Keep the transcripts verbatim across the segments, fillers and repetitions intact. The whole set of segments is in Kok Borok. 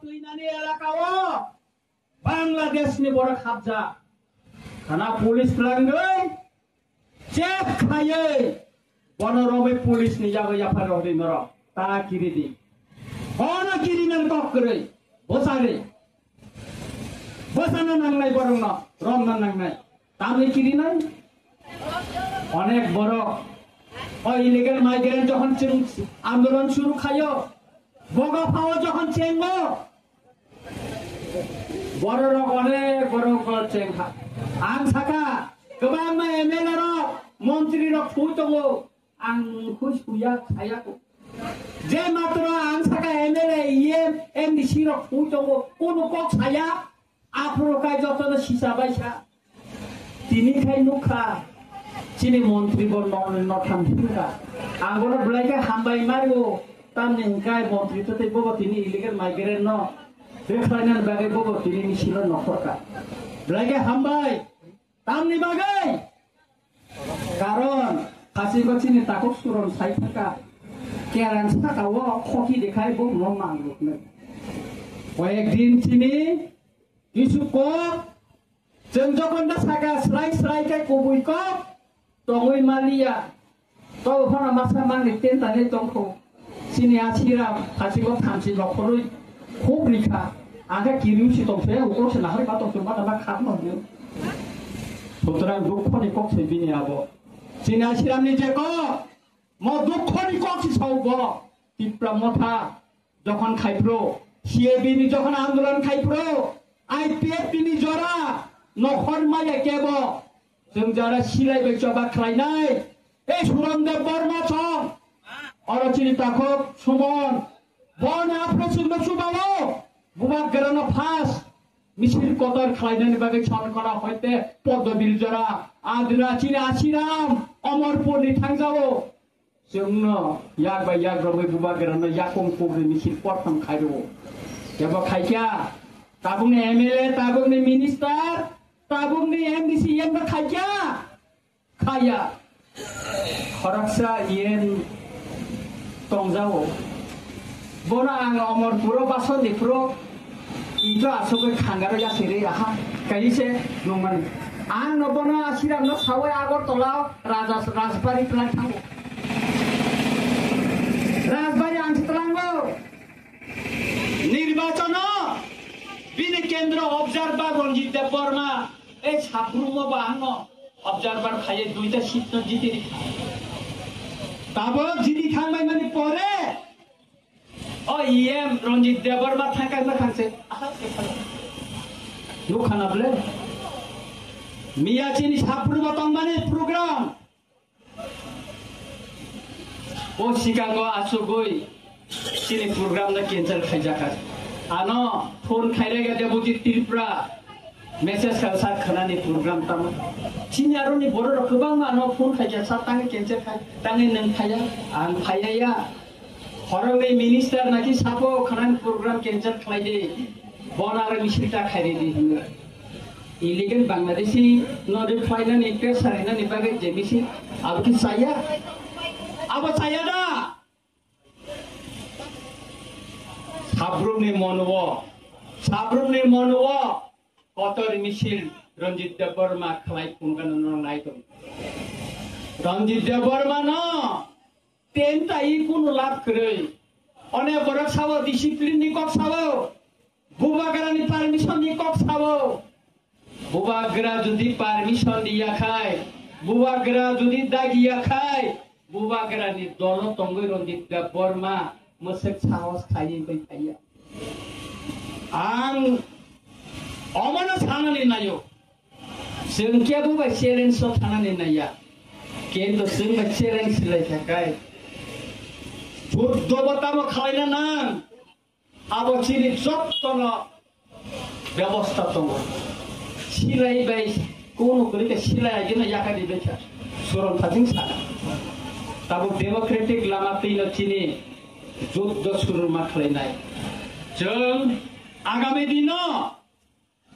Twinani elaka o Bangladesh ni borok hapjak. Khana police twlangwi check khaiwi bono romwi police ni yago yaphar rok di norok ta kiri di. Bono kiri nang kok kwrwi bwsari bwsana nangnai borok no romna nangnai. Tamni kirinai? Onek borok o illegal migrant jokhon chwng andolon suru khaio, boga phao jokhon chengo, bororok onek borok chengkha. Ang saka kwbangma M L A rok, montri rok phu tongo, ang khus huya khaya ko. Je matro ang saka M L A, E M, M D C rok phu tongo, kono kok saya. Aphuru kai jotono sisa baisa. Tini khai nukha, chini montri bo no, no tham thikha. Ang bono belai khe hambai mario. Tamni hwnkhe montri to tei bobo tini illegal migrant no bekhlainani bagwi bobo tini misilo nokhorkha. Belai khe hambai. Tamni bagwi? Karon, khasi bo chini takhuk suron sai thangkha. Kerang saka o khoki dekhai bo no mangruknai. Koyek din chini kisu kok, chwng jokon da saka srai srai khe kubui kok, tongwi maliya. Tau phano masa mangni tentani tongkho. Chini Asiram, khasi bo thamchi nokhorwi khub rikha. Angkhe kiriu si tongse, ukro se nahari ma tongse, ma tama khap no hino. Sutrang dukho ni kok se bini abo. Chini Asiram ni je kok, mo dukho ni kok si sao bo. Tipra Motha, jokhon khai phro, C A B ni jokhon andolon khai phro, I P F T ni jora nokhor maya kebo, chwng jara silai bai choba khlainai, ei Suron Debbarma chong, oro chini takhuk Sumon, bon aphro chwngno chubao, bubagrano phas, misil kotor khlainani bagwi Chonkhora hoite Poddobil jora, adra chini Asiram, Omorpur ni thangjao, Chwngno yak bai yak romwi bubagrano yakung kukri misil portham khairwo. Kebo khaikya, tabukni M L A, tabukni minister, tabukni M D C, M no khaikya? Khaya. Khoroksa yen tongjao. Bono ang Omorpuro basoni phuru ito asugwi khangaro yasiri aha. Kaise nungmani. Ang no bono Asiram no sawi Agartala Raja Rajbari twlang thango. Rajbari ang twlango. Nirbachano bini kendro observer Ranjit Debbarma ei Sabrumo bo ano observer khaye duita seat no jiti rikha. Tabok jiti thangbai mani pore o E M Ranjit Debbarma thangkha ma thangse. Nukhana ble. Miya chini Sabrumo tongmani program. O sikango asugwi chini program no cancel khaijakha. Ano phone khairega Debojit Tripura message kha sa khanani program tamo. Chini aroni borok rok kwbangma ano phone khaija sa tangwi cancel khai tangwi nwng phaiya ang phaiya ya. Khoroknwi minister naki sapo khanani program cancel khlai di. Bon aro misil ta khairi di hwnwi. Illegal Bangladeshi no de phainani pressure hinani bagwi je misil abo ki saya? Abo saya da? Sabrumni monuo, sabrumni monuo kotor misil Ranjit Debbarma khlai phungkano no nai tong. Ranjit Debbarma no Ten tai kunu lab kwrwi. One borok sabo discipline ni kok sabo. Bubagra ni permission ni kok sabo. Bubagra jodi permission diya khai, bubagra jodi dagiya khai, bubagra ni dolo tongwi Ranjit Debbarma mwswk sahos khaiwi bai phaiya. Ang omono sanani nayo. Chwng kebo bai challenge o thanani naiya. Kintu chwng bai challenge lai kha kai. Buddho bo tamo khalaina nang. Abo chini jottono bebosta tongo. Silai bai kono kwrwi khe silai agino yakadi bai kha. Suron thajing sana. Tabo democratic lama twino chini juddho suruma khlainai. Chwng agami dino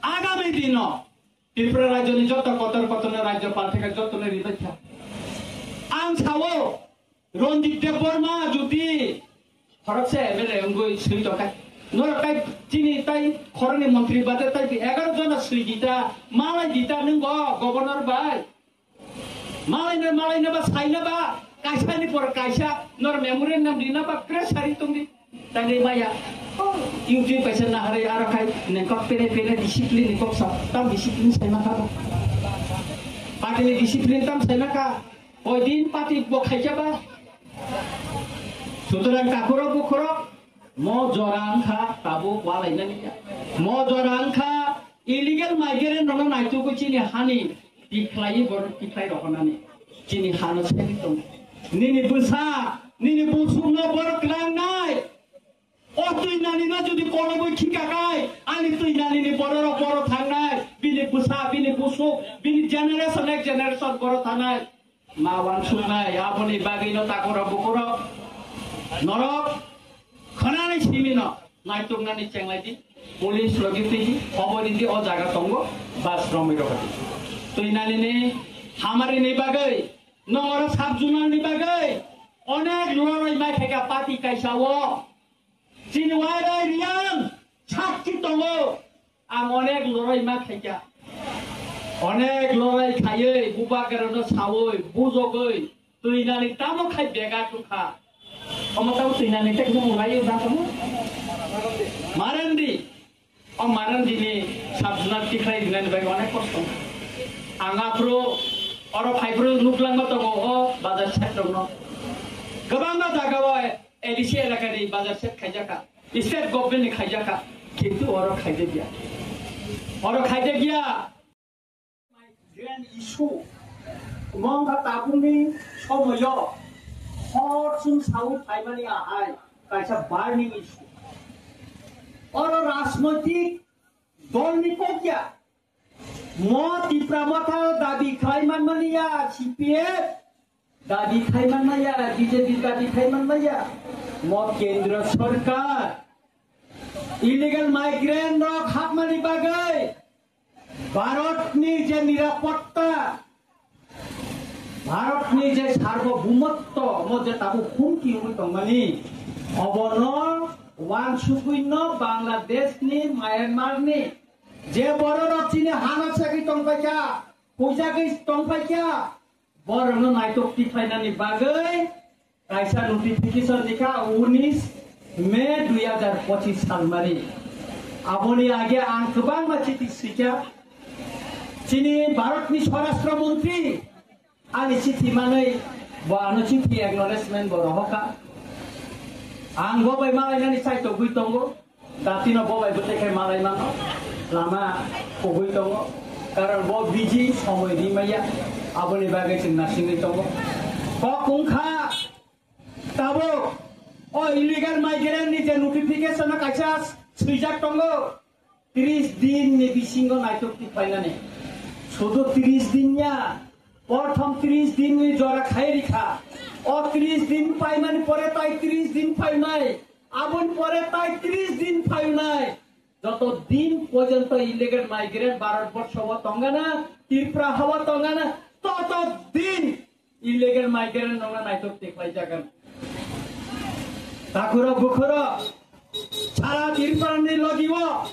Agami dino Tripura rajyoni joto kotor kotorno rajyopal theke jotono ri baikha. Ang sao, Ranjit Debbarma jodi khoroksa M L A wngwi swi tongkha, norok tai Chini tai khoroknwi montri bade tai bi egaroh jona swi dita, malai dita nwng bo governor bai. Malaina, malaina ba saina ba, kaisa ni por kaisa, nor memorandum rina ba, press hari tongdi. Tangwi maya. Oh, YouTube kaisa naharwi aro khai, nengkok pene pene discipline ni kok sa, tam discipline saima kha ba. Party ni discipline tam saima kha, koi din party bo khaikha ba. Sutorang takhurok bukhurok, mo jora wngkha, tabuk walainani ya. Mo jora wngkha, illegal migrant rokno naitugwi chini hani tikhlaiwi borok tikhlai rohornani. Chini hano sedi tongo. Nini bwsa, nini busukno borok klangnai. O twi nani no jodi kolobwi khika kai, ani twi nani ni bororok boro thangnai, bini bwsa, bini busuk, bini generation, next generation boro thangnai. Ma wansuknai, aboni bagwino takhurok bukhurok norok khwnani simino naituknani chenglaidi, police logi twidi, khobor ridi, o jaga tongo, bas romwi rohordi. Twi nani ni hamari ni bagwi, nongoro sub zonal ni bagwi onek lorai mai khaika party kaisa o. Chini wairai Riyang sakki tongo. Ang onek lorai ma khaikha. Onek lorai khaiwi, bubagrano sawi, bujogwi, twinani tamo khai bega tukha. Omo tamo twinani tei khe ulaiwi da tamo? Marandi. O Marandi ni sub zonal tikhlai rinani bagwi onek kosto. Ang aphuru oro phaiphuru nuklangma tongo o bazar side rokno. Kwbangma jaga o A D C elakani bazar set khaijakha, state government ni khaijakha, kintu oro khaijakya. Oro khaijakya. Grand issue. Mongkha tabukni somoyo hor chwng sawi phaimani ahai kaisa burning issue. Oro rajnoitik dolni kokya. Mo Tipra Motha dabi khlai manmani ya C P F, dabi khlai manmaya B J P, dabi khlai manmaya. Mo Kendra Sarkar illegal migrant rok hapmani bagwi Bharatni je nirapotta, Bharatni je sarbobumatto, mo je tabuk humki wngwi tongmani, obono wansugwino Bangladeshni, Myanmarni je bororok chini hano segwi tongpaikha, puijagwi tongpaikha, borokno naitok tikhlainani bagwi kaisa notification rikha unis May dui hajar pochis salmari. Aboni age ang kwbangma chithi swikha. Chini Bharatni Swarashtra Montri ani chithi manwi bo ano chithi acknowledgement bo rohorkha. Ang bo bai malainani chaitogwi tongo. Datino bo bai bwtwi khe malai mano, lama kubui tongo, karon bo busy, somoi rimaya, aboni bagwi chwng nasingwi tongo. Kok wngkha tabuk o illegal migrant ni je notification no kaisa swijak tongo, tris din ni bisingo naitok tikhlainani. Sudu tris din ya, prothom tris din ni jora khai rikha. O tris din paimani pore tai tris din phainai. Aboni pore tai tris din phainai. Joto din porjonto illegal migrant Bharat borsho o tongana, Tripura ha o tongana, toto din illegal migrant nongna naitok tikhlai jagan. Takhuro bukhuro, sara Tripura ni logi o,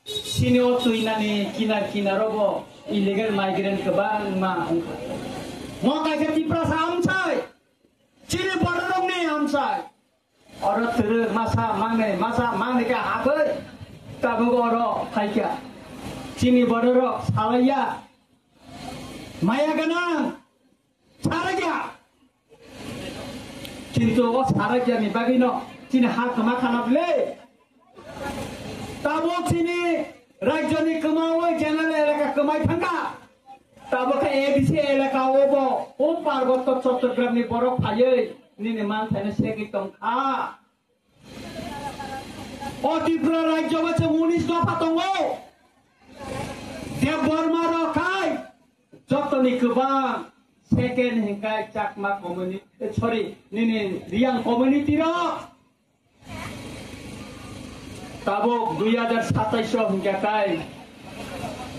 sini o twinani kinar kinar o bo illegal migrant kwbangma wngkha. Mo kaisa Tiprasa amsai, chini bororokni amsai. Oro twrwk masa mangnai, masa mangnai khe hagwi tabuk oro phaikha. Chini bororok salaiya, maya gwnang, saraiya. Kintu o saraiyani bagwino chini ha kwma khana bwle. Tabuk chini rajyoni kwmawi general elaka kwmai thangkha. Tabuk khe A D C elaka o bo o Parbotto Chottogramni borok phaiwi nini manthaino segwi tongkha. O Tripura rajyo o se unis dopha tongo. Debbarma rok khai jotoni kwbang second hinkai Chakma community, sorry, nini Riyang community rok. Tabuk dui hajar satais o hingkha tai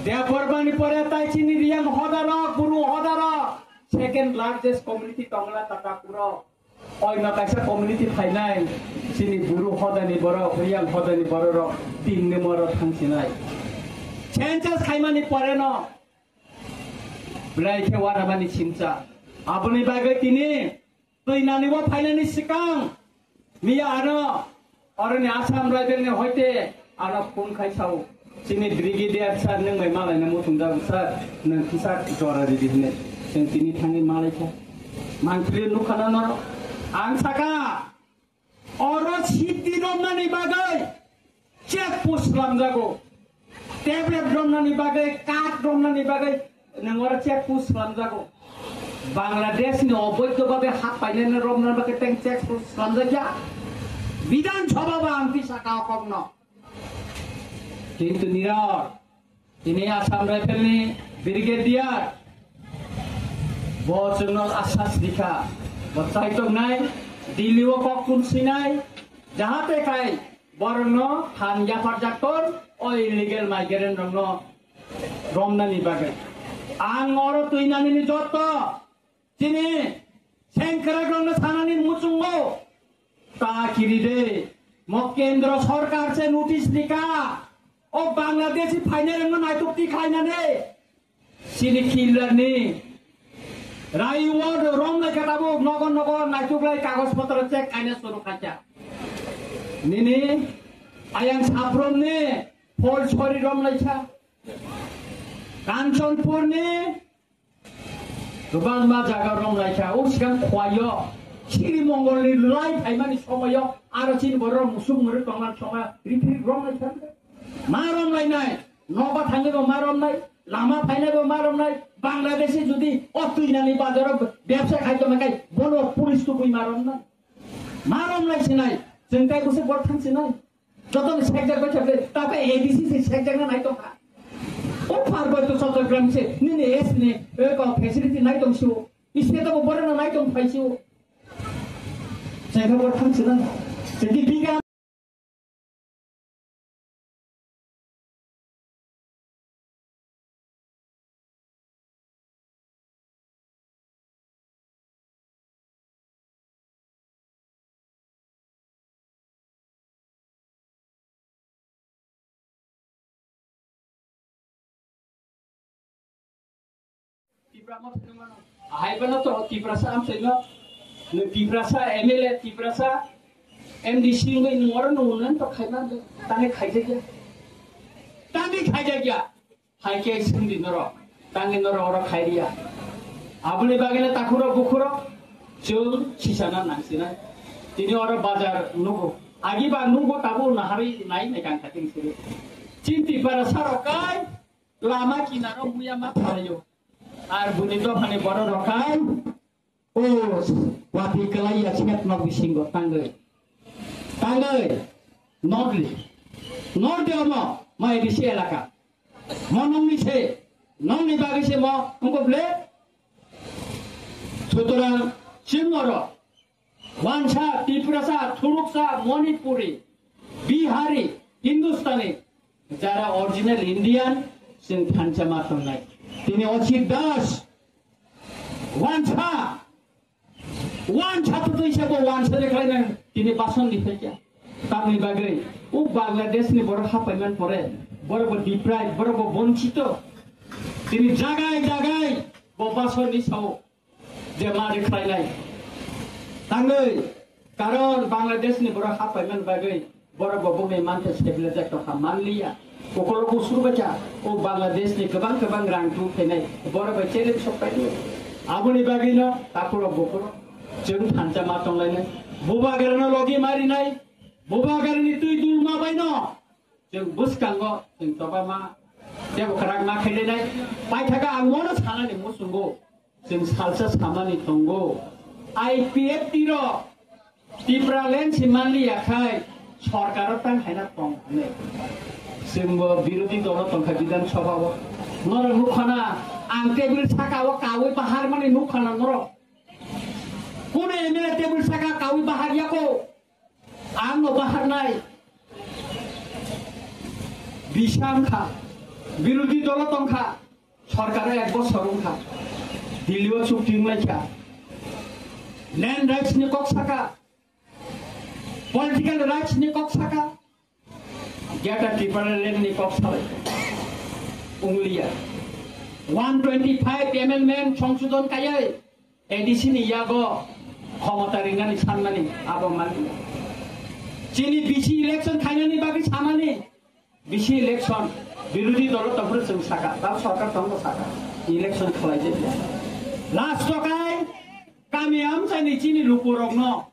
Debbarmani pore tai chini Riyang hodarok, Bru hodarok, second largest community tongla Tatapuro. Oino kaisa community phainai, chini Buru hodani borok, Riyang hodani borok rok tinni moro thangsinai. Census khaimani poreno belai khe waramani simcha. Aboni bagwi tini twi nani bo phainani swkang miya ano oroni Assam Rifle ni hoite ano phone khai sao. Chini Brigadier sir nwng bai malaina muchung jago sir, nwng kisa jora ridi hwnwi. Chwng tini thangwi malaikha. Mantri nukha na norok. Ang saka oro siddhi romnani bagwi check post slamjago. Tablet romnani bagwi, card romnani bagwi nwng oro check post slamjago. Bangladesh ni oboidho bhabe hap painani romnani bagwi teng check post slamjakya. Bidhan Sabha ba ang tisa ka kokno. Kintu nirok, tini Assam Rifle ni Brigadier bo chwngno asas rikha. Bo chaitok nai, Delhi o kok kun sinai, jahate kai borokno phan yapharjak ton, o illegal migrant rokno romnani bagwi. Ang oro twi nani ni jotto chini sengkrak rokno sanani muchungo ta kiri de. Mo kendro sorkar se notice rikha. O Bangladeshi phainai rokno naitok ti khlainani. Chini killer ni rai ward rom lai kha tabuk nogo nogo naitok lai kagoj potro check kaina suru khacha. Nini ayang Sabrom ni Pholsori rom lai kha. Kanchanpur ni kwbangma jaga rom lai kha. O sigang Khwai o Sri Mongol ni lai phaimani somoyo aro chini borok musuk mwrwk tongmani somoyo riphi rom lai kha. Ma rom lai nai. Nogo thangwi bo ma romnai, lama phainai bo ma romnai, Bangladeshi jodi o twinani bazaro bebsa khai tongma khai bono police tubui ma romnai. Ma romnai sinai, chwng tai bwswk bor thang sinai. Joto ni sekjak bai thakle, ta khe A D C se sekjak na nai tongkha. O Parbotyo Chattogram se, nini S ni, e, ko facility nai tong sio. State bo borok na nai tong phai sio. Chwng khe bor thang sinai. Chwng khe biga Tipra mo thani mano. Ahai bano to Tiprasa amchaino. Nwng Tiprasa M L A, Tiprasa M D C wngwi nwng oro nwng unnayonto khaimano. Tangwi khaijakya. Tangwi khaijakya. Hai khe swngdi norok. Tangwi norok oro khairiya. Aboni bagwino takhurok bukhurok chwng sisana nangsinai. Tini oro bazar nugo. Agi ba nugo tabuk naharwi nai nai kang khating siri. Chinti para sarok kai. Lama kinaro muya ma phaio. Ar buni dophani borok rok hai, o wati kwlai ya smet nok bisingo tangwi. Tangwi, nodli. Nodli omo, ma A D C elaka. Mo nongni se, nongni bagwi se mo, wngkha ble. Sutorang, chwng oro. Wansa, Tiprasa, Thuruksa, Manipuri, Bihari, Hindustani, jara original Indian, chwng thansa ma tongnai. Tini Ochit Das, wansa, wansa to twi sabo wansa de khlainai, tini bason di phaikya. Tamni bagwi, o Bangladesh ni borok hapaiman pore, borok bo deprive, borok bo bonchito. Tini jagai jagai, bo bason di sao. Je ma rwkhlainai. Tangwi, karon Bangladesh ni borok haphaimani bagwi borok bo bumui mantha stabilize tongkha manliya. Kokolo kusur bacha, o Bangladesh ni kwbang kwbang rang tu phainai, borok bai challenge sok paidi. Aboni bagwino takhurok bukhurok chwng thansa ma tonglainai. Bubagrano logi marinai, bubagrani twi dulma baino. Chwng bwskango chwng choba ma tebo kwrak ma khainai. Paithago ang mono sanani muchungo. Chwng salsa samani tongo. I P F T rok Tipraland si manliya khai sorkaro tang haina tong hwnwi. Chwngbo birodhi dolo tongkha Bidhan Sabha o. Norok nukhana ang table saka o kawi bahar mani nukhana norok. Kunu M L A table saka kawi bahar yako. Ang no baharnai. Bisa wngkha. Birodhi dolo tongkha. Sorkaro ek bosor wngkha. Delhi o chukti wnglaikha. Land rights ni kok saka, political rights ni kok saka, Greater Tipraland ni kok salai. Ungliya. One twenty five amendment songsodon kaiye A D C ni yago khomota rinani sanmani abo mani. Chini B C election khainani bagwi samani. B C election, birodhi dolo tongphuru chwng saka, ta sorkar tongo saka, election khlai je. Last o kai, kami amchani chini lukurokno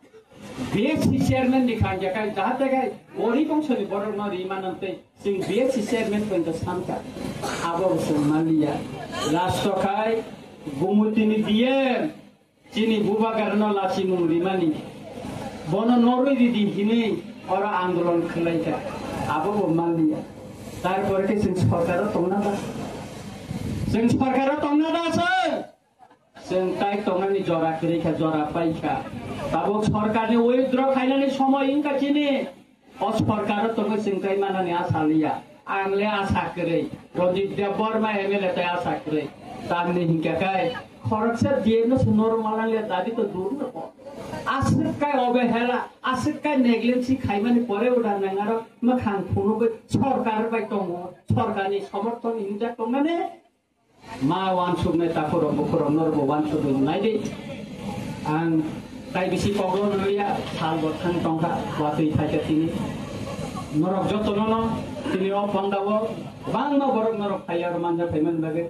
B S C chairman ni khangya kai, jahate kai, gori bongsoni borokno ri manantei, chwng B S C chairman pointo sanka, abo chwng manliya. Last o kai, Gumutini D M, Chini bubagrano lachimung rimani, bono norwi ridi hinwi oro andolon khwlaikha, abo bo manliya. Tarpore khe chwng sorkaro tongna da? Chwng sorkaro tongna da se? Chwng tai tongnani jora kwrwi kha, jora paikha. Tabuk sorkarni withdraw khainani somoi wngkha chini. O sorkaro tongwi chwng tei manani asa liya. Ang le asa kwrwi. Ranjit Debbarma M L A tei asa kwrwi. Tamni hinkhe kai khoroksa D M no se normal ang le dabi to dur no. Aswk kai obehela, aswk kai negligence khaimani pore uda nangaro mwkhang phunugwi sorkar bai tongo. Sorkarni somorthon hinjak tongnani Ma wansuknai takhurok bukhurok norokbo wansukgwi naidi. Ang tai bisi kokno nangya, salbo thang tongkha, watwi phaikha tini. Norok jotono no tini o pondao bangma borok norok phaiya oro manja phaimani bagwi.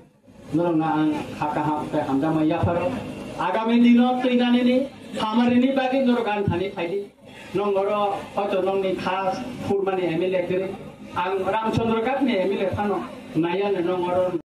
Norokno ang kha kaham tei hamjakma yapharo. Agami dino twinani ni hamarini bagwi norok ang thani phaidi. Nong oro hoito nongni kha phurmani M L A kwrwi. Ang Ramchandra Ghat ni M L A phano naiya nong oro.